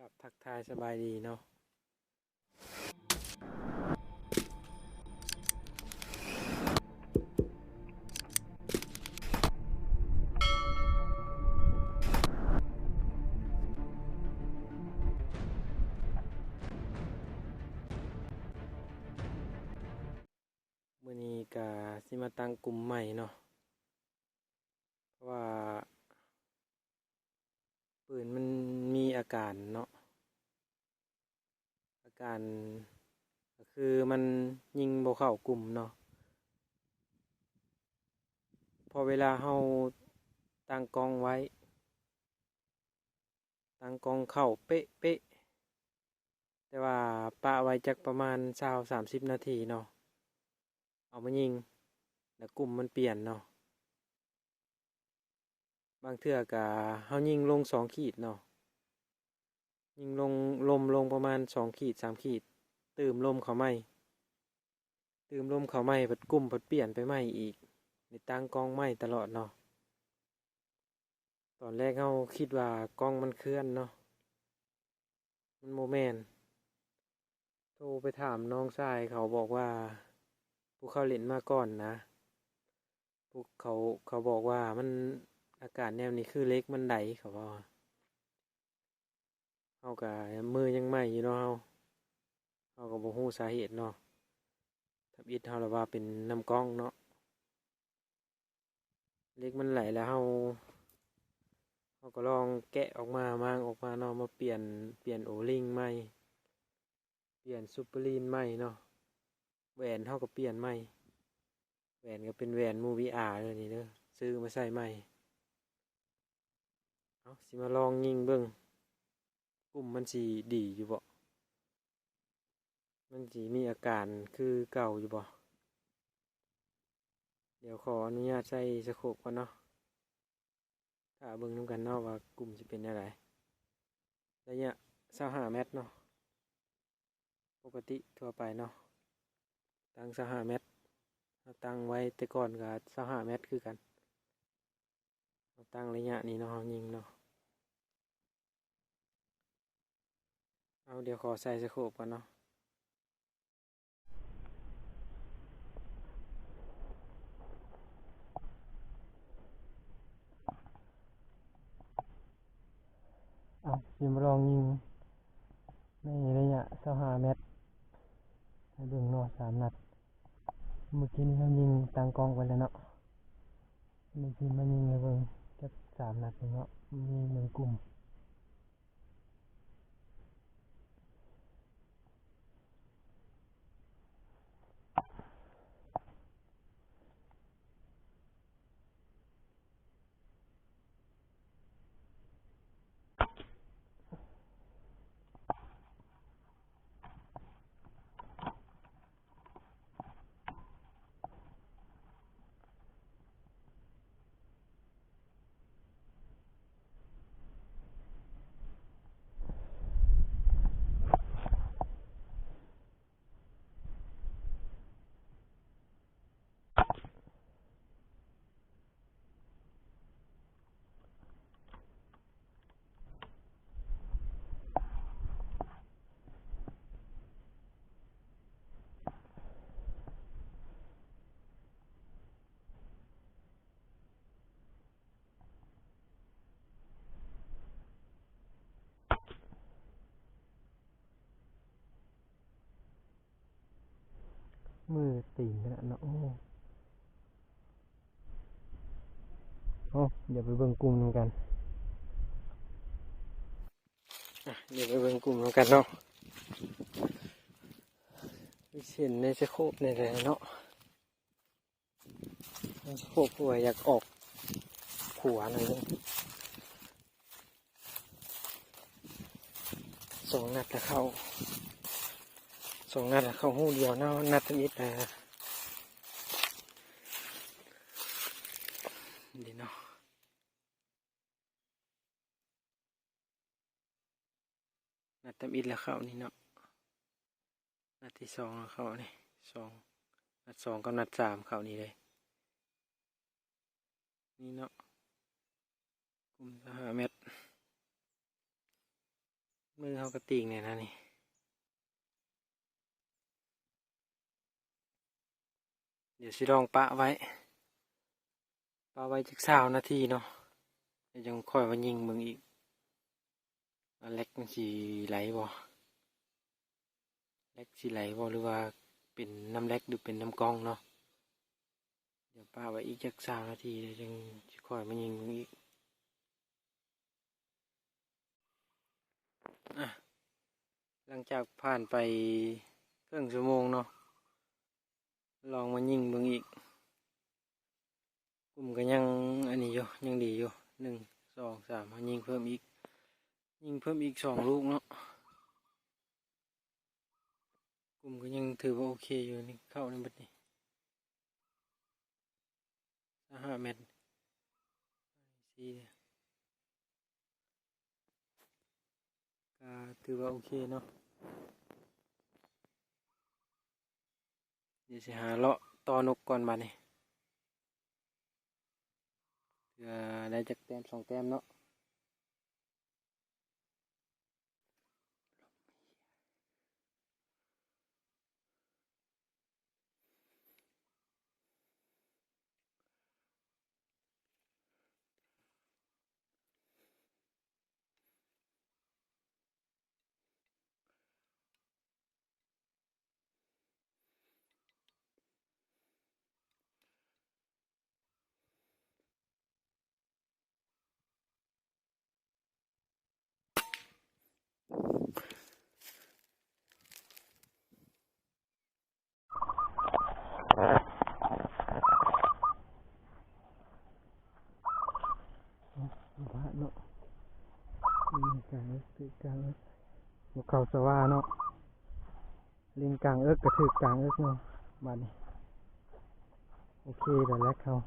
ກັບທັກທາຍສະບາຍດີເນາະ. ມື້ນີ້ກະຊິມາຕັ້ງກຸ່ມໃໝ່ເນາະ ເພາະວ່າປືນມັນມີອາການເນາະ ອາການກະຄືມັນຍິງບໍ່ເຂົ້າກຸ່ມເນາະ ເພາະເວລາເຮົາຕັ້ງກ້ອງໄວ້ ຕັ້ງກ້ອງເຂົ້າເປະໆ ແຕ່ວ່າປະໄວ້ຈັກປະມານຊາວສາມສິບນາທີເນາະ ເອົາມາຍິງ ແລ້ວກຸ່ມມັນປ່ຽນເນາະ. ບາງເທື່ອກະເຮົາຍິງລົງສອງຂີດເນາະ ຍິງລົງ ລົມລົງປະມານສອງຂີດສາມຂີດ ຕື່ມລົມເຂົ້າໃໝ່ ຕື່ມລົມເຂົ້າໃໝ່ ເພິ່ນກຸ່ມເພິ່ນປ່ຽນໄປໃໝ່ອີກ ໄດ້ຕັ້ງກ້ອງໃໝ່ຕະຫຼອດເນາະ. ຕອນແລກເຮົາຄິດວ່າກ້ອງມັນເຄື່ອນເນາະ ມັນບໍ່ແມ່ນ ໂທໄປຖາມນ້ອງຊາຍເຂົາບອກວ່າ ຜູ້ເຂົາຫຼິ້ນມາກ່ອນນະ ພວກເຂົາ ເຂົາບອກວ່າມັນ ອາການແນວນີ້ຄືເຫຼັກມັນໄດ ເຂົາເວົ້າ. ເຮົາກະມືຍັງໃໝ່ຢູ່ເນາະ ເຮົາ ເຮົາກະບໍ່ຮູ້ສາເຫດເນາະ ທຳອິດເຮົາລະວ່າເປັນນ້ຳກ້ອງເນາະ ເຫຼັກມັນໄຫຼແລ້ວ ເຮົາ ເຮົາກະລອງແກະອອກມາ ມ້າງອອກມາເນາະ ມາປ່ຽນ ປ່ຽນໂອລິງໃໝ່ ປ່ຽນຊຸບເປີລີນໃໝ່ເນາະ ແຫວນເຮົາກະປ່ຽນໃໝ່ ແຫວນກະເປັນແຫວນໝູ່ວີອາເດີນີ້ເດີ ຊື້ມາໃສ່ໃໝ່. ເອົາ ຊິມາລອງຍິງເບິ່ງ ກຸ່ມມັນຊິດີຢູ່ບໍ່ ມັນຊິມີອາການຄືເກົ່າຢູ່ບໍ່. ດຽວຂໍອະນຸຍາດໃສ່ສະໂຄບກ່ອນເນາະ ຖ້າເບິ່ງນຳກັນເນາະວ່າກຸ່ມຊິເປັນແນວໃດ. ໄລຍະຊາວຫ້າແມັດເນາະ ປົກກະຕິທົ່ວໄປເນາະ ຕັ້ງຊາວຫ້າແມັດ ເຮົາຕັ້ງໄວ້ແຕ່ກ່ອນກະຊາວຫ້າແມັດຄືກັນ ເຮົາຕັ້ງໄລຍະນີ້ເນາະ ເຮົາຍິງເນາະ. ເອົາ ດຽວຂໍໃສ່ສະໂຄບກ່ອນເນາະ. ເອົາ ຊິມາລອງຍິງໃນໄລຍະຊາວຫ້າແມັດໃຫ້ເບິ່ງເນາະ ສາມນັດ. ເມື່ອກີ້ນີ້ເຮົາຍິງຕັ້ງກ້ອງໄວ້ແລ້ວເນາະ ນີ້ຊິມາຍິງໃຫ້ເບິ່ງຈັກສາມນັດເນາະ ຍິງເບິ່ງກຸ່ມ. ມືຕີນຂະໜາດເນາະ ໂອ້ ໂອ້ ດຽວໄປເບິ່ງກຸ່ມນຳກັນ ອ່ະ ດຽວໄປເບິ່ງກຸ່ມນຳກັນເນາະ ເຫັນໃນສະໂຄບນີ້ແຫຼະເນາະ. ໂອ້ ຢາກອອກຂວາໜ້ອຍໜຶ່ງ ສອງນັດລະເຂົ້າ ສອງນັດລະເຂົ້າຮູດຽວເນາະ ນັດທຳອິດລະນີ້ເນາະ. ນັດທຳອິດລະເຂົ້ານີ້ເນາະ ນັດທີສອງລະເຂົ້ານີ້ ສອງ ນັດສອງກັບນັດສາມເຂົ້ານີ້ເລີຍ ນີ້ເນາະ ກຸ່ມຊາວຫ້າແມັດ ມືເຮົາກະຕີງແນ່ນະນີ້. ດຽວຊິລອງປະໄວ້ ປະໄວ້ຈັກຊາວນາທີເນາະ ແລ້ວຈັ່ງຄ່ອຍມາຍິງເບິ່ງອີກ ວ່າແລັກມັນຊິໄຫຼບໍ່ ແລັກຊິໄຫຼບໍ່ ຫຼືວ່າເປັນນຳແລັກ ຫຼືເປັນນຳກ້ອງເນາະ. ດຽວປະໄວ້ອີກຈັກຊາວນາທີ ແລ້ວຈັ່ງຊິຄ່ອຍມາຍິງເບິ່ງອີກ. ອ່ະ ຫຼັງຈາກຜ່ານໄປເຄິ່ງຊົ່ວໂມງເນາະ ລອງມາຍິງເບິ່ງອີກ. ກຸ່ມກະຍັງອັນນີ້ຢູ່ ຍັງດີຢູ່ ໜຶ່ງ ສອງ ສາມ ເຮົາຍິງເພີ່ມອີກ ຍິງເພີ່ມອີກສອງລູກເນາະ. ກຸ່ມກະຍັງຖືວ່າໂອເຄຢູ່ ນີ້ເຂົ້າໃນບັດນີ້ ຊາວຫ້າແມັດ ສີ່ ກະຖືວ່າໂອເຄເນາະ. ດຽວຊິຫາເລາະຕໍ່ນົກກ່ອນບາດນີ້ ເພື່ອໄດ້ຈັກແຕ້ມສອງແຕ້ມເນາະ. ບາດເນາະ ກາງເອິກ ກາງເອິກ ບໍ່ເຂົ້າສະຫວ່າເນາະ. ຫຼິ້ນກາງເອິກກະຖືກກາງເອິກເນາະ ບາດນີ້ ໂອເຄແລ້ວແລັກເຮົາ.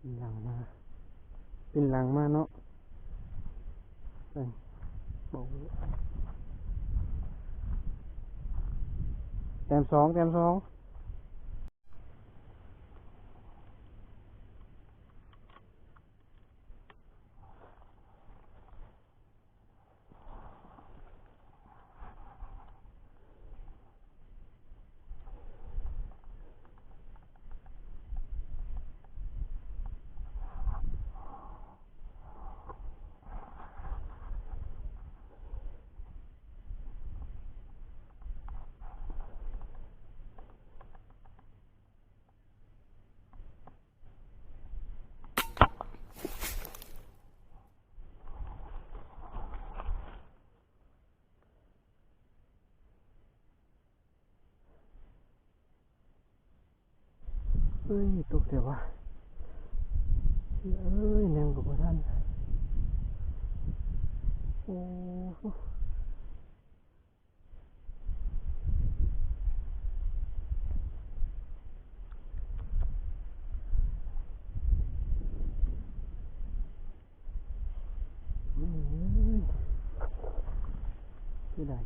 ປິ່ນຫຼັງມາ ປິ່ນຫຼັງມາເນາະ ແຕ້ມສອງ ແຕ້ມສອງ. ເອີຍ ຕົກແທ້ຫວາ ເອີຍ ແນມກະບໍ່ທັນ ໂອ້. ໄດ້